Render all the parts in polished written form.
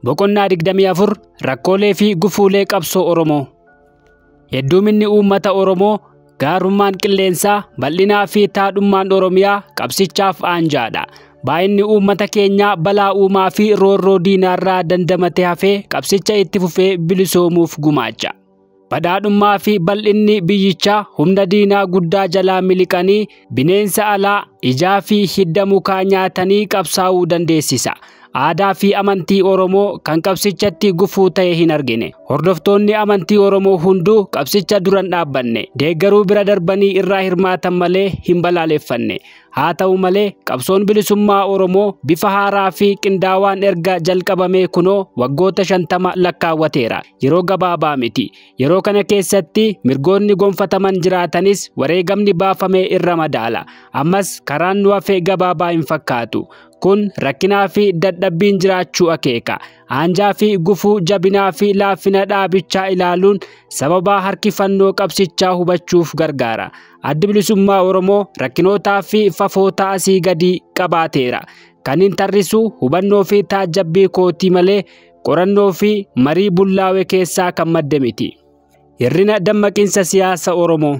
Boqonnaa 24 Rakkoolee fi gufuulee qabsoo Oromoo. Hedduminni uummata Oromoo, gaarummaan qilleensaa, bal'inaa fi taadhummaan Oromiyaa qabsichaaf aanjaadha. Baay'inni uummata keenyaa balaa uumaa fi roorroo diinaarraa dandamate hafee qabsicha itti fufee bilisoomuuf gumaacha. Badhaadhummaa fi bal'inni biyyichaa humna diinaa guddaa jalaa miliqanii bineensa alaa ijaa fi hidda mukaa nyaatanii qabsaa'uu dandeessisa. Aadaa fi amantii Oromoo kan qabsichatti gufuu ta'e hin argine. Hordoftoonni amantii Oromoo hunduu qabsicha duran dhaabbanne. Deeggaruu bira darbanii irraa hirmaatan malee hin balaaleffanne. Haa ta'u malee qabsoon bilisummaa Oromoo bifa haaraa fi qindaawaan erga jalqabamee kunoo waggoota 50 lakkaawwateera. Yeroo gabaabaa miti. Yeroo kana keessatti mirgoonni gonfataman jiraatanis wareegamni baafamee irra madaala. Ammas karaan nu hafee gabaabaa hin fakkaatu. Kun rakkinaa fi dadhabbiin jiraachuu akeeka. Aanjaa fi gufuu jabinaa fi laafina dhaabichaa ilaaluun sababa harkifannoo qabsichaa hubachuuf gargaara. Addi bilisummaa Oromoo rakkinootaa fi fafoota asii gadi qabaateera. Kan hin tarrisu hubannoo fi taajjabbii kootii malee qorannoo fi marii bullaa'e keessaa kan madde miti. Hir'ina dammaqinsa siyaasa Oromoo.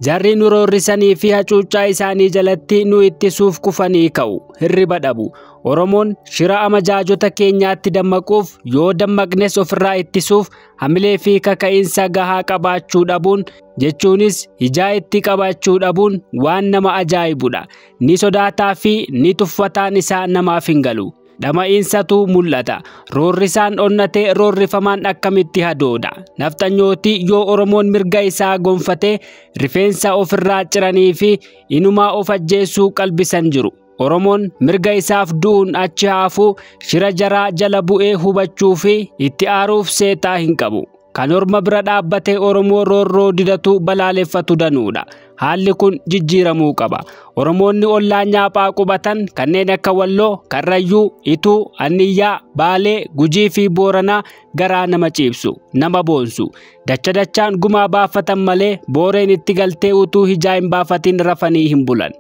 Jarri nu roorrisanii fi hacuuccaa isaanii jalatti nu ittisuuf kufanii ka'u, hirriba dhabu. Oromoon shira amajaajota keenyaatti dammaquuf yoo dammaqnes ofirraa ittisuuf hamilee fi kaka'iinsa gahaa qabaachuu dhabuun jechuunis ijaa itti qabaachuu dhabuun waan nama ajaa'ibudha. Ni sodaataa fi ni tuffataan isaa namaaf hin galu. Dhama'iinsatu mul'ata. Roorrisaan onnatee roorrifamaan akkamitti hadooda. Nafxanyooti yoo Oromoon mirga isaa gonfatee rifeensa ofirraa ciranii fi inumaa of ajjeesuu qalbisan jiru. Oromoon mirga isaaf du'uun achi haafuu shira jaraa jala bu'ee hubachuu fi itti aaruuf seetaa hin qabu. Kan orma bira dhaabbatee Oromoo roorroo didatu balaaleffatu danuudha. Haalli kun jijjiiramuu qaba. Oromoonni ollaa nyaaphaa qubatan kanneen akka Walloo, Karrayyuu, Ituu, Anniyyaa, Baalee, Gujii fi Booranaa garaa nama ciibsu, nama boonsu. Dacha dachaan gumaa baafatan malee booreen itti galtee utuu hijaa hin baafatin rafanii hin bulan.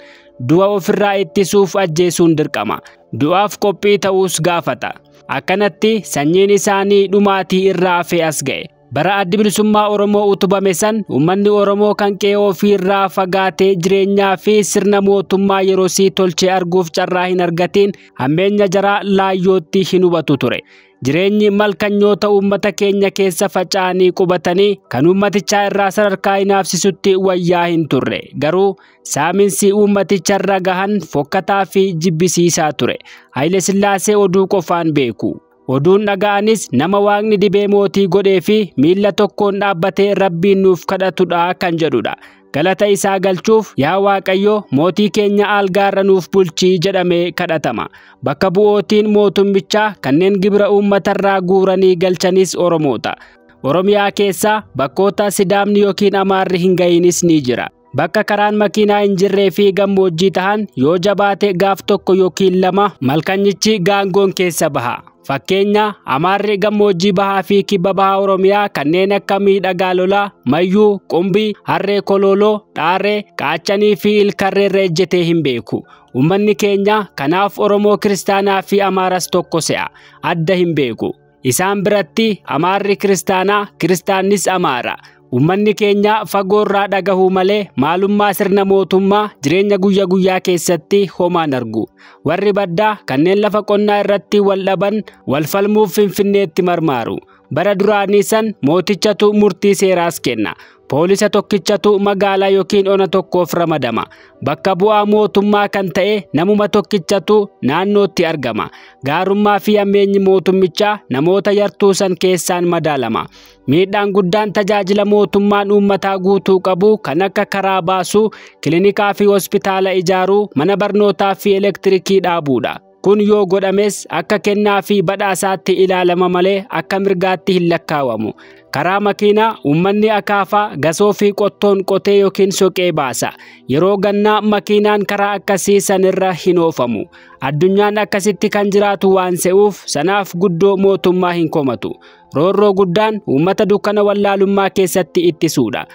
Du'a ofirraa ittisuuf ajjeesuun dirqama. Du'aaf qophii ta'uus gaafata. Akkanatti sanyiin isaanii dhumaatii irraa hafee as ga'e. Bara addi bilisummaa Oromoo utubame san uummanni Oromoo kan qe'ee ofii irraa fagaatee jireenyaa fi sirna mootummaa yeroo tolchee arguuf carraa hin argatiin hammeenya jaraa laayyootti hin hubatu ture. Jireenyi malkanyoota uummata keenya keessa faca'anii qubatanii kan uummatichaa irraa sadarkaa hinaafsisutti wayyaa hin turre. Garuu saaminsi uummaticha irra gahan fokkataa fi jibbisiisaa ture. Haayile Sillaasee oduu qofaan beeku. Oduun dhaga'anis nama waaqni dibee mootii godhee fi miilla tokkoon dhaabbatee rabbiin nuuf kadhatudha kan jedhudha. Galata isaa galchuuf yaa Waaqayyo mootii keenya algaarra nuuf bulchii jedhamee kadhatama. Bakka bu'ootiin mootummichaa kanneen gibira uummatarraa guuranii galchanis Oromoota. Oromiyaa keessaa bakkoota Sidaamni yookiin Amaarri hin ga'inis ni jira. Bakka karaan makiinaa hin jirree fi gammoojjii tahan yoo jabaate gaaf tokko yookiin lama malkanyichi gaangoon keessa baha. Fakkeenya Amaarri gammoojjii bahaa fi kibba bahaa Oromiyaa kanneen akka miidhagaa lolaa, Mayyuu, Qumbii, Harree Kolooloo, Dhaaree, Qaachanii fi Ilkarree irra ejjetee hin beeku. Uummanni keenya kanaaf Oromoo Kiristaanaa fi Amaaras tokko se'a. Adda hin beeku. Isaan biratti Amaarri Kiristaanaa, Kiristaannis Amaara. Uummanni keenya fagoorraa dhagahuu malee maalummaa sirna mootummaa jireenya guyyaa guyyaa keessatti homaan argu. Warri baddaa kanneen lafa qonnaa irratti wal dhaban wal falmuuf Finfinneetti marmaaru. Bara duraanii san mootichatu murtii seeraas kenna. Poolisa tokkichatu magaalaa yookiin ona tokkoof ramadama. Bakka bu'aa mootummaa kan ta'e namuma tokkichatu naannootti argama. Gaarummaa fi hammeenyi mootummichaa namoota yartuu san keessaan madaalama. Miidhaan guddaan tajaajila mootummaan uummataa guutuu qabu kan akka karaa baasuu, kiliinikaa fi hospitaala ijaaruu, mana barnootaa fi elektirikii dhaabuudha. Kun yoo godhames akka kennaa fi badhaasaatti ilaalama malee akka mirgaatti hin lakkaawamu. Karaa makiinaa uummanni akaafaa gasoo fi qottoon qotee yookiin soqee baasa. Yeroo gannaa makiinaan karaa akkasii sanirra hin oofamu. Addunyaan akkasitti kan jiraatu waan se'uuf sanaaf guddoo mootummaa hin komatu. Roorroo guddaan uummata dukkana wallaalummaa keessatti ittisuudha.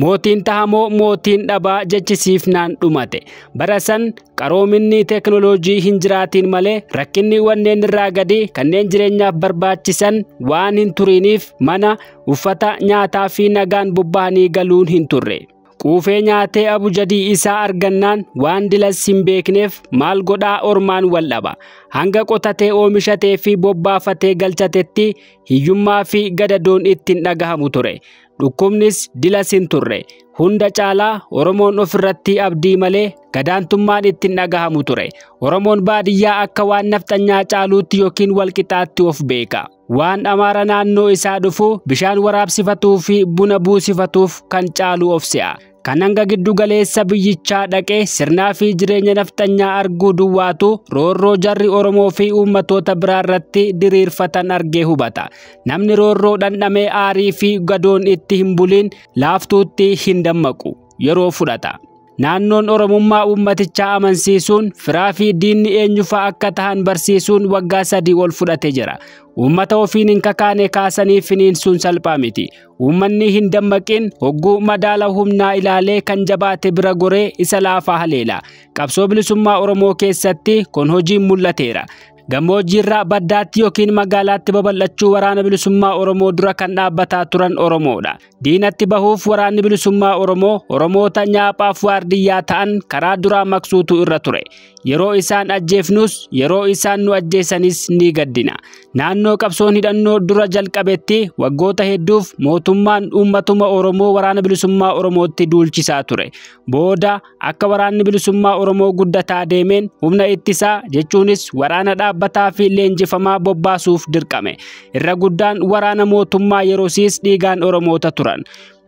Mootiin tahamoo mootiin dhabaa jechisiifnaan dhumate. Bara san qaroominni teekinooloojii hin jiraatiin malee rakkinni wanneen irraa gadi kanneen jireenyaaf barbaachisan waan hin turiniif mana, uffata, nyaataa fi nagaan bobba'anii galuun hin turre. Quufee nyaatee abujadii isaa argannaan waan dilas hin beekneef maal godhaa ormaan wal dhaba. Hanga qotatee oomishatee fi bobbaafatee galchatetti hiyyummaa fi gadadoon ittiin dhagahamu ture. Dhukkubnis dilas hin turre. Hunda caalaa Oromoon ofirratti abdii malee gadaantummaan ittiin dhagahamu ture. Oromoon baadiyyaa akka waan nafxanyaa caaluutti yookiin walqixaatti of beeka. Waan Amaara naannoo isaa dhufu bishaan waraabsifatuu fi buna buusifatuuf kan caalu of se'a. Kan hanga giddu galeessa biyyichaa dhaqee sirnaa fi jireenya nafxanyaa arguu duwwaatu roorroo jarri Oromoo fi uummatoota biraa irratti diriirfatan argee hubata. Namni roorroo dhandhamee aarii fi gadoon itti hin buliin laaftuutti hin dammaqu, yeroo fudhata. Naannoon Oromummaa uummatichaa amansiisuun firaa fi diinni eenyufaa akka tahan barsiisuun waggaa 3 ol fudhate jira. Uummata ofiin hin kakaane kaasanii finiinsuun salphaa miti. Uummanni hin dammaqin hogguu madaala humnaa ilaalee kan jabaate bira goree isa laafaa haleela. Qabsoo bilisummaa Oromoo keessatti kun hojiin mul'ateera. Gammoojjiirraa baddaatti yookiin magaalaatti babal'achuu waraana bilisummaa Oromoo dura kan dhaabbataa turan Oromoodha. Diinatti bahuuf waraanni bilisummaa Oromoo Oromoota nyaaphaaf waardiyyaa ta'an karaa duraa maqsuutu irra ture. Yeroo isaan ajjeefnus yeroo isaan nu ajjeesanis ni gaddina. Naannoo qabsoon hidhannoo dura jalqabetti waggoota hedduuf mootummaan uummatuma Oromoo waraana bilisummaa Oromootti duulchisaa ture. Booda akka waraanni bilisummaa Oromoo guddataa deemeen humna ittisaa jechuunis waraana dhaabbataa fi leenjifamaa bobbaasuuf dirqame. Irra guddaan waraana mootummaa yerosiis dhiigaan Oromoota turan.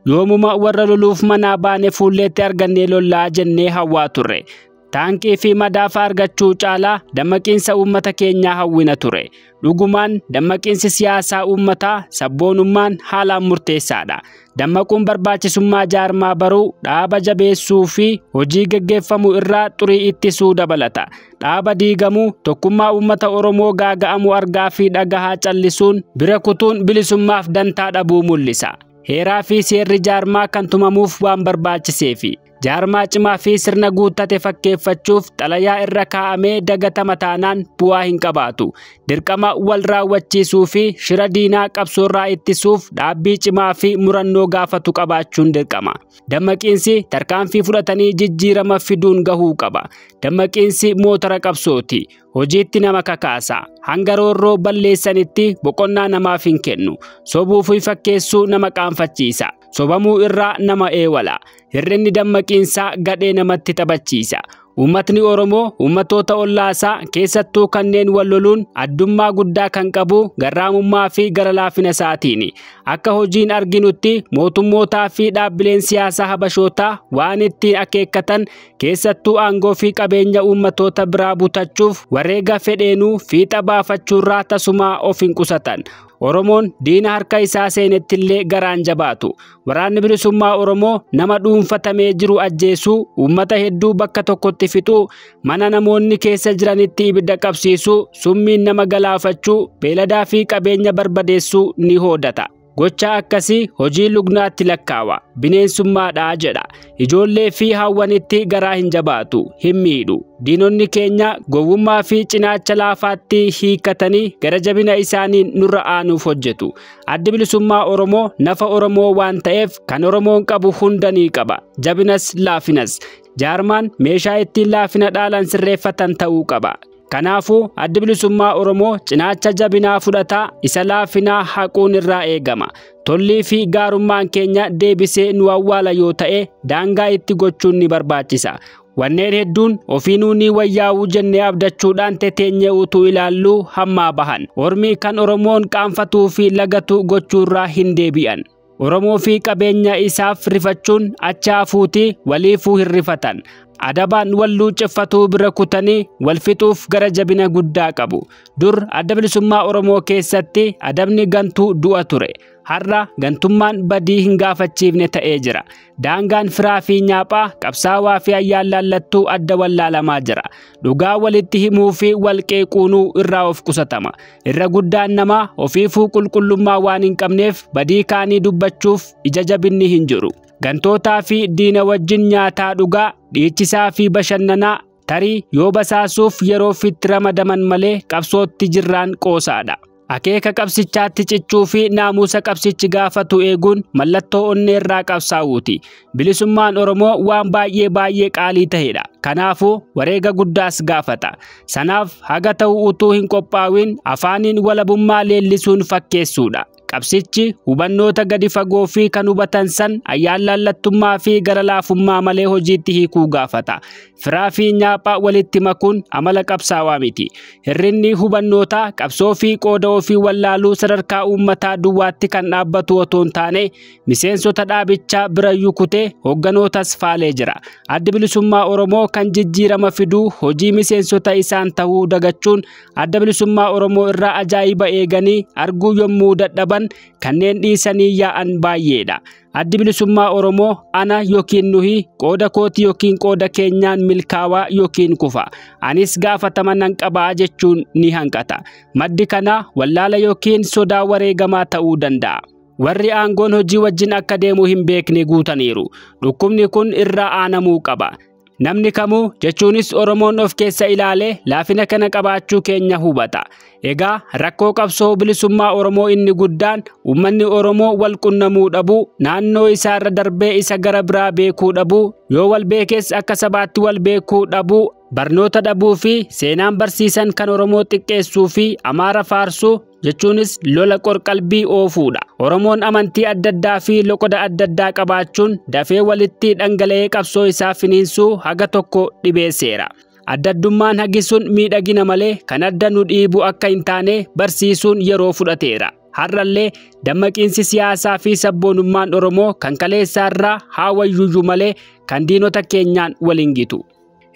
Yoomuma warra loluuf manaa baane fuulleetti argannee lollaa jennee hawwaa turre. Taankii fi madaafa argachuu caalaa dammaqiinsa uummata keenyaa hawwina ture. Dhugumaan dammaqiinsi siyaasaa uummataa sabboonummaan haalaan murteessaadha. Dammaquun barbaachisummaa jaarmaa baruu, dhaaba jabeessuu fi hojii geggeeffamu irraa xurii ittisuu dabalata. Dhaaba diigamuu, tokkummaa uummata Oromoo gaaga'amuu argaa fi dhagahaa callisuun bira kutuun bilisummaaf dantaa dhabuu mul'isa. Heeraa fi seerri jaarmaa kan tumamuuf waan barbaachiseefi. Jaarmaa cimaa fi sirna guuttate fakkeeffachuuf xalayaa irra kaa'amee dagatama taanaan bu'aa hin qabaatu. Dirqama wal raawwachiisuu fi shira diinaa qabsoorraa ittisuuf dhaabbii cimaa fi murannoo gaafatu qabaachuun dirqama. Dammaqiinsi tarkaanfii fudhatanii jijjiirama fiduun gahuu qaba. Dammaqiinsi motora qabsooti. Hojiitti nama kakaasa. Hanga roorroo balleessanitti boqonnaa namaaf hin kennu. Sobuu fi fakkeessuu nama qaanfachiisa. Sobamuu irraa nama eewala. Hir'inni dammaqiinsaa gadhee namatti taphachiisa. Uummatni Oromoo uummatoota ollaasaa keessattuu kanneen wal loluun addummaa guddaa kan qabu garraamummaa fi gara laafina isaatiini. Akka hojiin arginutti mootummootaa fi dhaabbileen siyaasaa habashootaa waan ittiin akeekkatan keessattuu aangoo fi qabeenya uummatoota biraa butachuuf wareega fedheenuu fiixa baafachuurraa tasumaa of hin qusatan. Oromoon diina harka isaa seenettillee garaan jabaatu. Waraanni bilisummaa Oromoo nama dhuunfatamee jiru ajjeesuu, uummata hedduu bakka tokkotti fixuu, mana namoonni keessa jiranitti ibidda qabsiisuu, summiin nama galaafachuu, beeladaa fi qabeenya barbadeessuu ni hoodata. Gocha akkasii hojii lugnaatti lakkaawa. Bineensummaadhaa jedha. Ijoollee fi hawwanitti garaa hin jabaatu, hin miidhu. Diinonni keenya gowwummaa fi cinaacha laafaatti hiikkatanii gara jabina isaaniin nurra aanuuf hojjetu. Addi bilisummaa Oromoo nafa Oromoo waan ta'eef kan Oromoon qabu hunda ni qaba. Jabinas laafinas. Jaarmaan meeshaa ittiin laafina dhaalan sirreeffatan ta'uu qaba. Kanaafuu addi bilisummaa Oromoo cinaacha jabinaa fudhataa isa laafinaa haquun irraa eegama. Tollii fi gaarummaan keenya deebisee nu awwaala yoo ta'e daangaa itti gochuun ni barbaachisa. Wanneen hedduun ofiinuu ni wayyaa'uu jennee abdachuudhaan teteenyee utuu ilaalluu hammaa bahan. Ormi kan Oromoon qaanfatuu fi lagatu gochuurraa hin deebi'an. Oromoo fi qabeenya isaaf rifachuun achi hafuutii waliifuu hin rifatan. Adabaan wal luuceffatuu bira kutanii wal fixuuf gara jabina guddaa qabu. Dur adda bilisummaa Oromoo keessatti adabni gantuu du'a ture. Har'a gantummaan badii hin gaafachiifne ta'ee jira. Daangaan firaa fi nyaaphaa, qabsaawaa fi ayyaallallattuu adda wallaalamaa jira. Dhugaa walitti himuu fi wal qeequunuu irraa of qusatama. Irra guddaan namaa ofiifuu qulqullummaa waan hin qabneef badii kaanii dubbachuuf ija jabinni hin jiru. Gantootaa fi diina wajjin nyaataa dhugaa, dhiichisaa fi bashannanaa tarii yoo basaasuuf yeroo ofitti ramadaman malee qabsootti jirraan qoosaadha. Akeeka qabsichaatti cichuu fi naamusa qabsichi gaafatu eeguun mallattoo onnee irraa qabsaa'uuti. Bilisummaan Oromoo waan baay'ee baay'ee qaalii ta'edha. Kanaafuu wareega guddaas gaafata. Sanaaf haga ta'u utuu hin qophaa'in afaaniin walabummaa leellisuun fakkeessuudha. Qabsichi hubannoota gadi fagoo fi kan hubatan san ayyaanlallattummaa fi gara laafummaa malee hojiitti hiikuu gaafata. Firaa fi nyaaphaa walitti makuun amala qabsaawaa miti. Hirrinni hubannootaa qabsoo fi qooda ofii wallaaluu sadarkaa uummataa duwwaatti kan dhaabbatu otoo hin taane miseensota dhaabichaa birayyuu kutee hoogganootas faalee jira. Addi bilisummaa Oromoo kan jijjiirama fiduu hojii miseensota isaan ta'uu dagachuun adda bilisummaa Oromoo irraa ajaa'iba eeganii arguu yommuu dadhaban kanneen dhiisanii yaa'an baay'eedha. Addi bilisummaa Oromoo ana yookiin nuhi qooda kooti yookiin qooda keenyaan milkaawaa yookiin kufa. Anis gaafatama nan qabaa jechuun ni hanqata. Maddi kanaa wallaala yookiin sodaa wareegamaa ta'uu danda'a. Warri aangoon hojii wajjin akka deemu hin beekne guutaniiru. Dhukkubni kun irraa aanamuu qaba. Namni kamuu jechuunis Oromoon of keessa ilaalee laafina kana qabaachuu keenya hubata. Egaa rakkoo qabsoo bilisummaa Oromoo inni guddaan uummanni Oromoo wal qunnamuu dhabuu, naannoo isaarra darbee isa gara biraa beekuu dhabuu, yoo wal beekes akka sabaatti wal beekuu dhabuu, barnoota dhabuu fi seenaan barsiisan kan Oromoo xiqqeessuu fi Amaara faarsuu jechuunis lola qorqalbii oofuudha. Oromoon amantii adda addaa fi loqoda adda addaa qabaachuun dafee walitti dhangala'ee qabsoo isaa finiinsuu haga tokko dhibeesseera. Adda addummaan hagi sun miidhagina malee kan adda nu dhiibu akka hin taane barsiisuun yeroo fudhateera. Har'allee dammaqiinsi siyaasaa fi sabboonummaan Oromoo kan kaleessaarraa haa wayyuyyuu malee kan diinota keenyaan waliin gitu.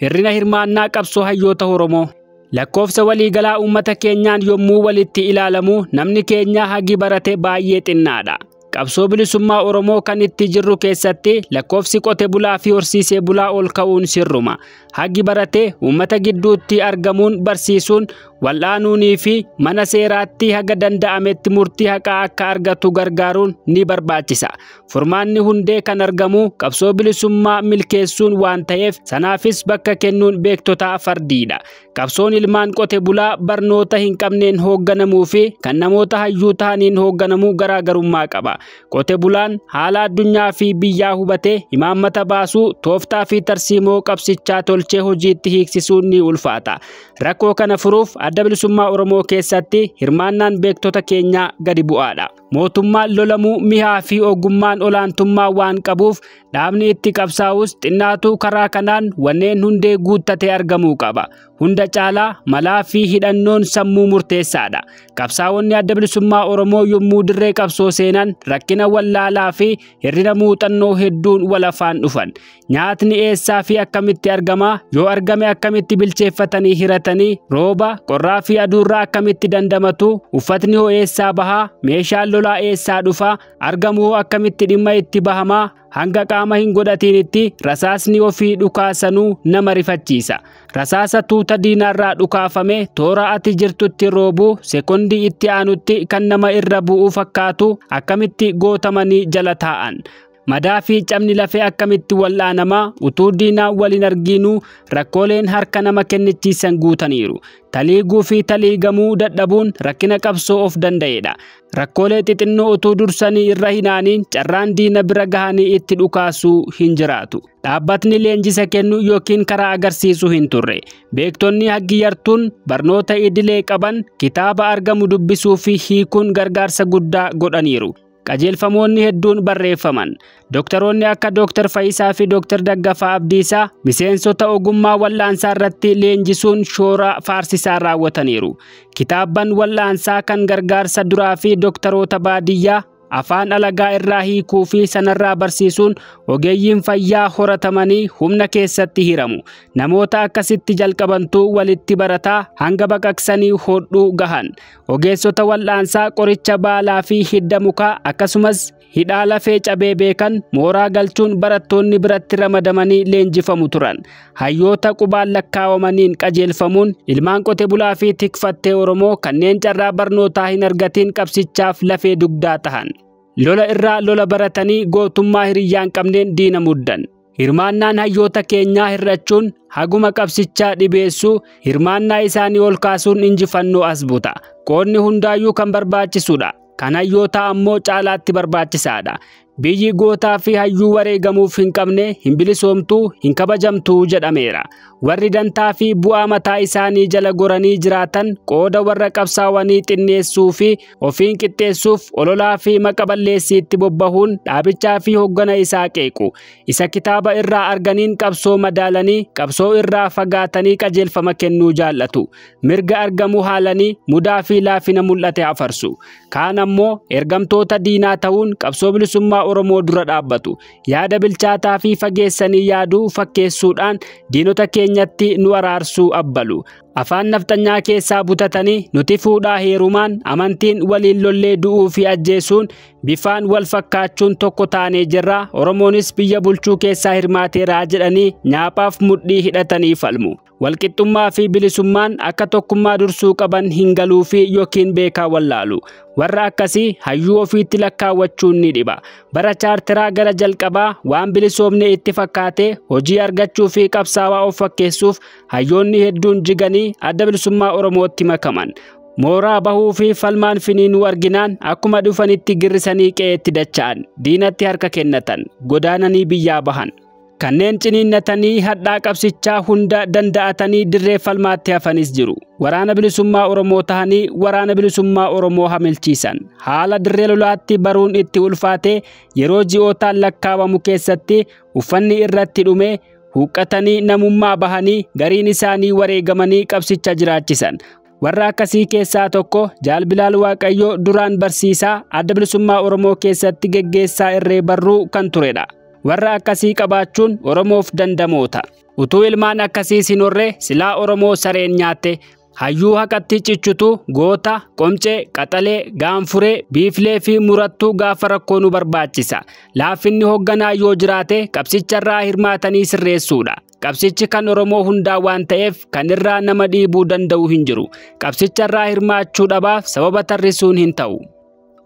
Hirrina hirmaannaa qabsoo hayyoota Oromoo. Lakkoofsa waliigalaa uummata keenyaan yommuu walitti ilaalamu namni keenya hagi barate baay'ee xinnaadha. Qabsoo bilisummaa Oromoo kan itti jirru keessatti lakkoofsi qote bulaa fi horsiisee bulaa ol ka'uun sirruma. Hagi barate uummata gidduutti argamuun barsiisuun wal'aanuunii fi mana seeraatti haga danda'ametti murtii haqaa akka argatu gargaaruun ni barbaachisa. Furmaanni hundee kan argamu qabsoo bilisummaa milkeessuun waan ta'eef sanaafis bakka kennuun beektotaa fardiidha. Qabsoon ilmaan qote bulaa barnoota hin qabneen hoogganamuu fi kan namoota hayyuu ta'aniin hoogganamuu garaagarummaa qaba. Qote bulaan haala addunyaa fi biyyaa hubatee imaammata baasuu, tooftaa fi tarsiimoo qabsichaa tolchee hojiitti hiiksisuun ni ulfaata. Rakkoo kana furuuf adda bilisummaa Oromoo keessatti hirmaannaan beektota keenyaa gadi bu'aadha. Mootummaan lolamuu mi'aa fi ogummaan olaantummaa waan qabuuf dhaabni itti qabsaa'us xinnaatu karaa kanaan wanneen hundee guuttatee argamuu qaba. Hunda caalaa malaa fi hidhannoon sammuu murteessaadha. Qabsaa'onni adda bilisummaa Oromoo yommuu dirree qabsoo seenan rakkina wallaalaa fi hirrina muuxannoo hedduun walafaan dhufan. Nyaatni eessaa fi akkamitti argama? Yoo argame akkamitti bilcheeffatanii hiratanii? Rooba, qorraa fi aduurraa akkamitti dandamatu? Uffatni hoo eessaa bahaa? Meeshaan lolaa eessaa dhufa? Argamu hoo akkamitti dhimma itti bahamaa? Hanga qaama hin godhatinitti rasaasni ofii dhukaasanuu nama rifachiisa. Rasaasa tuuta diinaarraa dhukaafame toora ati jirtutti roobuu sekondii itti aanutti kan nama irra bu'uu fakkaatu akkamitti gootamanii jala taa'an. Madaa fi cabni lafee akkamitti wal'aanamaa utuu diinaa waliin arginuu rakkooleen harka nama kennichiisan guutaniiru. Taliiguu fi taliigamuu dadhabuun rakkina qabsoo of danda'edha. Rakkoolee xixinnoo utuu dursanii irra hin aaniin carraan diina bira gahanii itti dhukaasuu hin jiraatu. Dhaabbatni leenjisa kennu yookiin karaa agarsiisu hin turre. Beektonni haggi yartuun barnoota idilee qaban kitaaba argamu dubbisuu fi hiikuun gargaarsa guddaa godhaniiru. Qajeelfamoonni hedduun barreeffaman. Dooktaroonni akka Dooktar Fayisaa fi Dooktar Daggafaa Abdiisaa miseensota ogummaa wal'aansaa irratti leenjisuun shoora faarsisaa raawwataniiru. Kitaabban wal'aansaa kan gargaarsa duraa fi dooktaroota baadiyyaa afaan alagaa irraa hiikuu fi sanarraa barsiisuun ogeeyyiin fayyaa horatamanii humna keessatti hiramu. Namoota akkasitti jalqabantu walitti barataa hanga baqaqsanii hodhuu gahan. Ogeessota wal'aansaa qoricha baalaa fi hidda mukaa akkasumas hidhaa lafee cabee beekan mooraa galchuun barattoonni biratti ramadamanii leenjifamu turan. Hayyoota qubaan lakkaawamaniin qajeelfamuun ilmaan qote bulaa fi tikfattee Oromoo kanneen carraa barnootaa hin argatiin qabsichaaf lafee dugdaa tahan. Lola irraa lola baratanii gootummaa hiriyyaan qabneen diina muddan. Hirmaannaan hayyoota keenyaa hir'achuun haguma qabsichaa dhibeessuu hirmaannaa isaanii ol kaasuun injifannoo as buta. Qoodni hundaayyuu kan barbaachisudha. Kan hayyootaa ammoo caalaatti barbaachisaadha. Biyyi gootaa fi hayyuu wareegamuuf hin qabne hin bilisoomtuu hin kabajamtuu jedhameera. Warri dantaa fi bu'aa mataa isaanii jala goranii jiraatan qooda warra qabsaawanii xinneessuu fi ofiin qixxeessuuf ololaa fi maqa balleessiitti bobbahuun dhaabichaa fi hoggana isaa qeequ. Isa kitaaba irraa arganiin qabsoo madaalanii qabsoo irraa fagaatanii qajeelfama kennuu jaallatu. Mirga argamuu haalanii mudaa fi laafina mul'ate afarsu. Kaan ammoo ergamtoota diinaa ta'uun qabsoo bilisummaa Oromoo dura dhaabbatu. Yaada bilchaataa fi fageessanii yaaduu fakkeessuudhaan diinota keenyatti nu araarsuu abbalu. Afaan nafxanyaa keessaa butatanii nuti fuudhaa heerumaan amantiin waliin lollee du'uu fi ajjeesuun bifaan wal fakkaachuun tokko taanee jirra. Oromoonis biyya bulchuu keessaa hirmaateera jedhanii nyaaphaaf mudhii hidhatanii falmu. Walqixxummaa fi bilisummaan akka tokkummaa dursuu qaban hin galuu fi yookiin beekaa wallaalu. Warra akkasii hayyuu ofiitti lakkaawwachuun ni dhiba. Bara chaartiraa gara jalqabaa waan bilisoomne itti fakkaate hojii argachuu fi qabsaawaa of fakkeessuuf hayyoonni hedduun jiganii adda bilisummaa Oromootti makaman. Mooraa bahuu fi falmaan finiinuu arginaan akkuma dhufanitti girrisanii qe'eetti dacha'an, diinatti harka kennatan, godaananii biyyaa bahan. Kanneen ciniinnatanii hadhaa qabsichaa hunda danda'atanii dirree falmaatti hafanis jiru. Waraana bilisummaa Oromoo tahanii waraana bilisummaa Oromoo hamilchiisan. Haala dirree lolaatti baruun itti ulfaate yeroo ji'ootaan lakkaawamu keessatti uffanni irratti dhume huqqatanii namummaa bahanii gariin isaanii wareegamanii qabsicha jiraachisan. Warra akkasii keessaa tokko Jaal Bilaal Waaqayyoo duraan barsiisaa adda bilisummaa Oromoo keessatti geggeessaa irree barruu kan turedha. Warra akkasii qabaachuun Oromoof dandamoota. Utuu ilmaan akkasii hin horre silaa Oromoo sareen nyaatte. Hayyuu haqatti cichutu goota, qomcee, qaxalee, gaanfuree, biiflee fi murattuu gaafa rakkoo nu barbaachisa. Laafinni hoogganaa yoo jiraate qabsicharraa hirmaatanii sirreessuudha. Qabsichi kan Oromoo hundaa waan ta'eef kan irraa nama dhiibuu danda'u hin jiru. Qabsicharraa hirmaachuu dhabaaf sababa tarrisuun hin ta'u.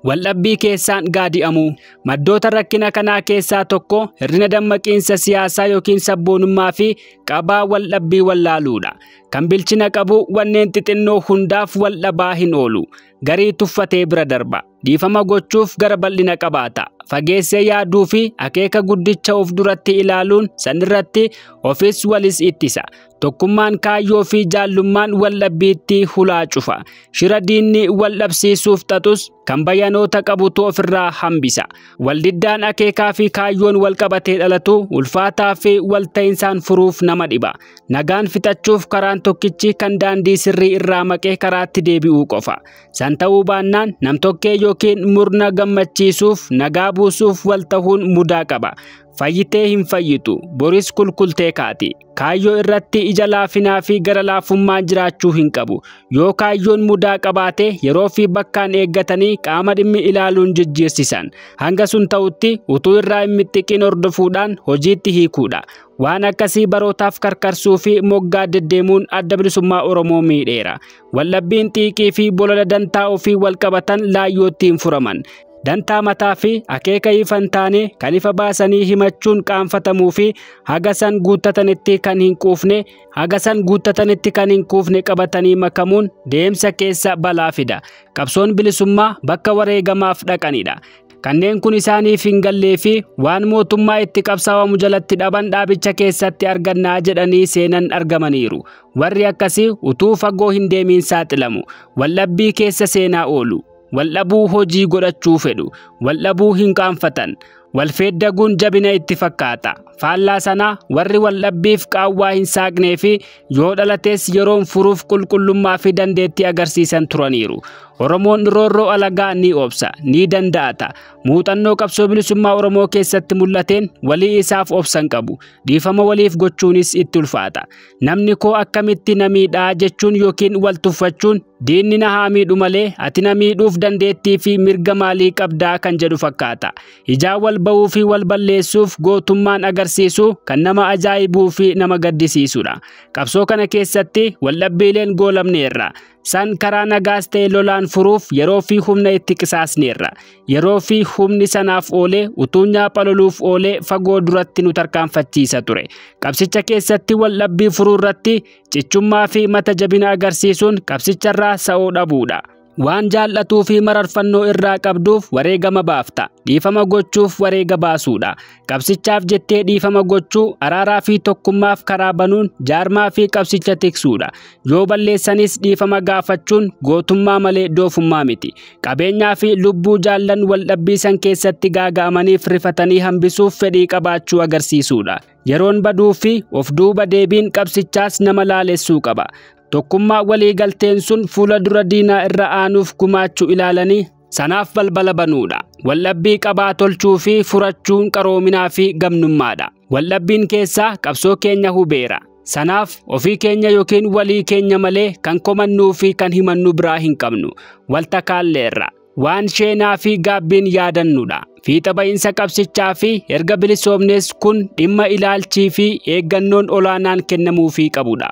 Waldhabbii keessaan gaadi'amu. Maddoota rakkina kanaa keessaa tokko hir'ina dammaqiinsa siyaasaa yookiin sabboonummaa fi qabaa waldhabbii wallaaluudha. Kan bilchina qabu wanneen xixinnoo hundaaf waldhabaa hin oolu. Garii tuffatee bira darba. Dhiifama gochuuf gara bal'ina qabaata. Fageessee yaaduu fi akeeka guddicha of duratti ilaaluun sanirratti ofis walis ittisa. Tokkummaan kaayyoo fi jaallummaan waldhabbiitti hulaa cufa. Shira diinni waldhabsiisuuf xaxus kan bayanoota qabutu ofirraa hambisa. Waldiddaan akeekaa fi kaayyoon wal qabatee dhalatu ulfaataa fi walta'insaan furuuf nama dhiba. Nagaan fixachuuf karaan tokkichi kan daandii sirrii irraa maqee karaatti deebi'uu qofa. San ta'uu baannaan namtokkee yookiin murna gammachiisuuf nagaa buusuuf wal ta'uun mudaa qaba. Fayyitee hin fayyitu, boris kulkultee kaati. Kaayyoo irratti ija laafinaa fi gara laafummaan jiraachuu hin qabu. Yoo kaayyoon mudaa qabaate yeroo fi bakkaan eeggatanii qaama dhimmi ilaaluun jijjiirsisan. Hanga sun ta'utti utuu irraa hin mixxiqin hordofuudhaan hojiitti hiikuudha. Waan akkasii barootaaf karkarsuu fi moggaa deddeemuun adda bilisummaa Oromoo miidheera. Waldhabbiin xiiqii fi bolola dantaa ofii wal qabatan laayyootti hin furaman. Dantaa mataa fi akeeka ifa hin taane kan ifa baasanii himachuun qaanfatamuu fi haga san guuttatanitti kan hin quufne haga san guuttatanitti kan hin quufne qabatanii makamuun deemsa keessa balaa fida. Qabsoon bilisummaa bakka wareegamaaf dhaqanidha. Kanneen kun isaaniif hin gallee fi waan mootummaa itti qabsaawamu jalatti dhaban dhaabicha keessatti argannaa jedhanii seenan argamaniiru. Warri akkasii utuu fagoo hin deemiin saaxilamu. Waldhabbii keessa seenaa oolu. Waldhabuu hojii godhachuu fedhu. Waldhabuu hin qaanfatan. Walfeeddaguun jabina itti fakkaata. Faallaa sanaa warri waldhabbiif qaawwaa hin saaqnee fi yoo dhalates yeroon furuuf qulqullummaa fi dandeettii agarsiisan turaniiru. Oromoon roorroo alagaa ni obsa, ni danda'ata. Muuxannoo qabsoo bilisummaa Oromoo keessatti mul'ateen walii isaaf obsan qabu. Dhiifama waliif gochuunis itti ulfaata. Namni koo akkamitti na miidhaa jechuun yookiin wal tuffachuun diinni na haa miidhu malee ati na miidhuuf dandeettii fi mirga maalii qabdaa kan jedhu fakkaata. Ijaa wal ba'uu fi wal balleessuuf gootummaan agarsiisu kan nama ajaa'ibuu fi nama gaddisiisudha. Qabsoo kana keessatti waldhabbiileen goolamneerra. San karaa nagaas ta'e lolaan furuuf yeroo fi humna itti qisaasneerra. Yeroo fi humni sanaaf oolee utuu nyaapha loluuf oolee fagoo duratti nu tarkaanfachiisa ture. Qabsicha keessatti waldhabbii furuu irratti cichummaa fi mata jabina agarsiisuun qabsicharraa sa'oo dhabuudha. Waan jaallatuu fi mararfannoo irraa qabduuf wareegama baafta. Dhiifama gochuuf wareega baasuudha. Qabsichaaf jettee dhiifama gochuu, araaraa fi tokkummaaf karaa banuun jaarmaa fi qabsicha tiksuudha. Yoo balleessanis dhiifama gaafachuun gootummaa malee doofummaa miti. Qabeenyaa fi lubbuu jaallan waldhabbii san keessatti gaaga'amaniif rifatanii hambisuuf fedhii qabaachuu agarsiisuudha. Yeroon baduu fi of duuba deebiin qabsichaas nama laalessuu qaba. Tokkummaa walii galteen sun fuula dura diinaa irra aanuuf gumaachuu ilaalanii sanaaf balbala banuudha. Waldhabbii qabaa tolchuu fi furachuun qaroominaa fi gamnummaadha. Waldhabbiin keessaa qabsoo keenya hubeera. Sanaaf ofii keenya yookiin walii keenya malee kan komannuu fi kan himannu biraa hin qabnu. Waltakaalleerra. Waan sheenaa fi gaabbiin yaadannudha. Fiixa ba'iinsa qabsichaa fi erga bilisoomnes kun dhimma ilaalchii fi eeggannoon olaanaan kennamuufii qabudha.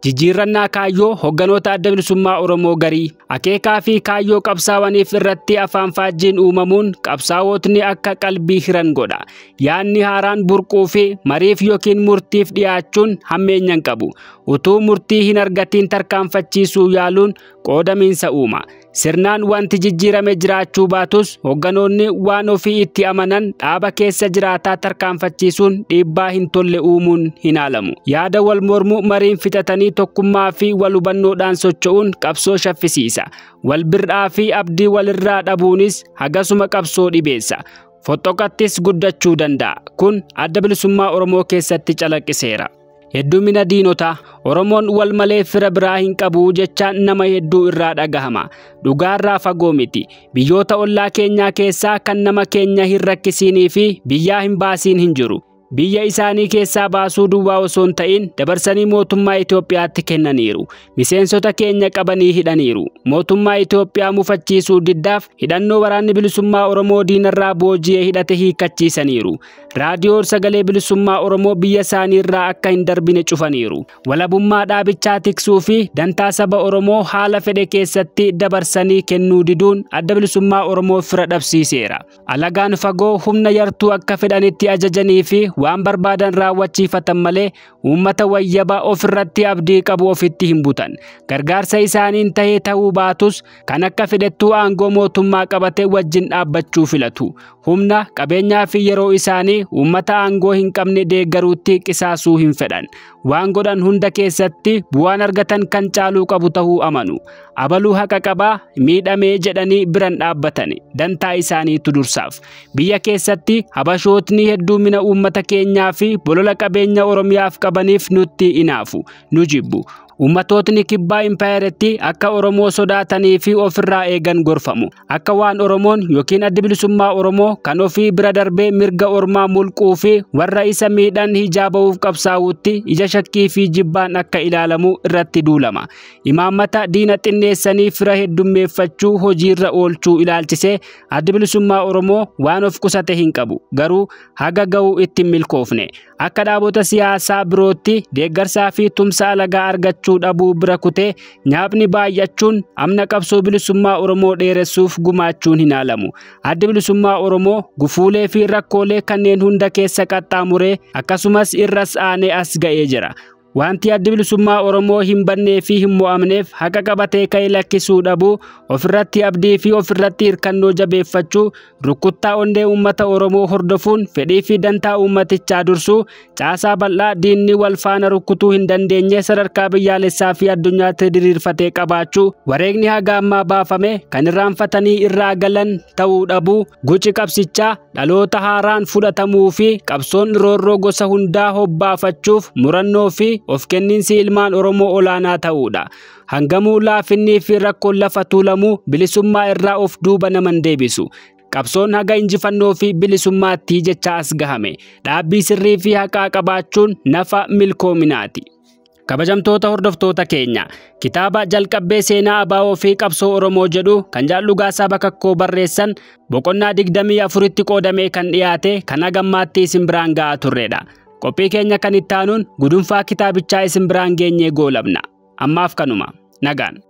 Jijjiirrannaa kaayyoo hogganoota adda bilisummaa Oromoo garii akeekaa fi kaayyoo qabsaawaniif irratti afaan faajjiin uumamuun qabsaawotni akka qalbii hiran godha. Yaanni haaraan burquu fi mariif yookiin murtiif dhiyaachuun hammeenya hin qabu. Utuu murtii hin argatiin tarkaanfachiisuu yaaluun qoodamiinsa uuma. Sirnaan wanti jijjiirame jiraachuu baatus hogganoonni waan ofii itti amanan dhaaba keessa jiraataa tarkaanfachiisuun dhiibbaa hin tolle uumuun hin haalamu. Yaada wal mormuu mariin fixatanii tokkummaa fi wal hubannoodhaan socho'uun qabsoo shaffisiisa. Wal bir'aa fi abdii walirraa dhabuunis hagasuma qabsoo dhibeessa. Fottoqattis guddachuu danda'a. Kun adda bilisummaa Oromoo keessatti calaqqiseera. Heddumina diinotaa Oromoon wal malee fira biraa hin qabu jecha nama hedduu irraa dhagahama. Dhugaarraa fagoo miti. Biyyoota ollaa keenyaa keessaa kan nama keenya hin rakkisiinii fi biyyaa hin baasiin hin jiru. Biyya isaanii keessaa baasuu duwwaa osoo hin ta'in dabarsanii mootummaa Itoophiyaatti kennaniiru. Miseensota keenya qabanii hidhaniiru. Mootummaa Itoophiyaa mufachiisuu diddaaf hidhannoo waraanni bilisummaa Oromoo diinarraa booji'ee hidhate hiikkachiisaniiru. Raadiyoo sagalee bilisummaa Oromoo biyya isaaniirraa akka hin darbine cufaniiru. Walabummaa dhaabichaa tiksuu fi dantaa saba Oromoo haala fedhe keessatti dabarsanii kennuu diduun adda bilisummaa Oromoo fira dhabsiiseera. Alagaan fagoo humna yartuu akka fedhanitti ajajanii fi waan barbaadan raawwachiifatan malee uummata wayyaba ofirratti abdii qabu ofitti hin butan. Gargaarsa isaaniin tahee ta'uu baatus kan akka fedhettuu aangoo mootummaa qabate wajjin dhaabbachuu filatu. Humna qabeenyaa fi yeroo isaanii uummata aangoo hin qabne deeggaruutti qisaasuu hin fedhan. Waan godhan hunda keessatti bu'aan argatan kan caaluu qabu ta'uu amanu. Abaluu haqa qabaa miidhamee jedhanii biran dhaabbatan dantaa isaaniitu dursaaf. Biyya keessatti habashootni hedduumina uummata keenyaa fi bolola qabeenya Oromiyaaf qabaniif nutti inaafu, nu jibbu. Ummatootni kibbaa impaayeretti akka Oromoo sodaatanii fi ofirraa eegan gorfamu. Akka waan Oromoon yookiin addi bilisummaa Oromoo kan ofii bira darbee mirga ormaa mulquu fi warra isa miidhan hijaaba'uuf qabsaa'utti ija shakkii fi jibbaan akka ilaalamu irratti duulama. Imaammata diina xinneessanii fira heddummeeffachuu hojiirra oolchuu ilaalchisee addi bilisummaa Oromoo waan of qusate hin qabu. Garuu haga ga'uu itti milkoofne. Akka dhaabota siyaasaa birootti deeggarsaa fi tumsa alagaa argachuu dhabuu bira kutee nyaapni baay'achuun amna qabsoo bilisummaa Oromoo dheeressuuf gumaachuun hin haalamu. Addi bilisummaa Oromoo gufuulee fi rakkoolee kanneen hunda keessa qaxxaamuree akkasumas irras aanee as ga'ee jira. Wanti addi bilisummaa Oromoo hin bannee fi hin mo'amneef haqa qabatee ka'e lakkisuu dhabuu, ofirratti abdii fi ofirratti hirkannoo jabeeffachuu, rukuttaa onnee uummata Oromoo hordofuun fedhii fi dantaa uummatichaa dursuu, caasaa bal'aa diinni wal faana rukkutuu hin dandeenye sadarkaa biyyaalessaa fi addunyaatti diriirfatee qabaachuu, wareegni haga ammaa baafame kan irraanfatanii irraa galan ta'uu dhabuu, guci qabsichaa dhaloota haaraan fudhatamuu fi qabsoon roorroo gosa hundaa hobbaafachuuf murannoo fi of kenniinsi ilmaan Oromoo olaanaa ta'uudha. Hangamuu laafinnii fi rakkoon lafa tuulamuu bilisummaa irraa of duuba naman deebisu. Qabsoon haga injifannoo fi bilisummaatti jecha as gahame. Dhaabbii sirrii fi haqaa qabaachuun nafa milkoominaati. Kabajamtoota hordoftoota keenya, kitaaba jalqabbee seenaa ABO fi qabsoo Oromoo jedhu kan Jaal Dhugaasaa Bakakkoo barreessan boqonnaa 24tti qoodamee kan dhiyaate kan hagammaatti isin biraan ga'aa turredha. Qophii keenya kan itti aanuun gudunfaa kitaabichaa isin biraan geenyee goolabna. Ammaaf kanuma. Nagaan.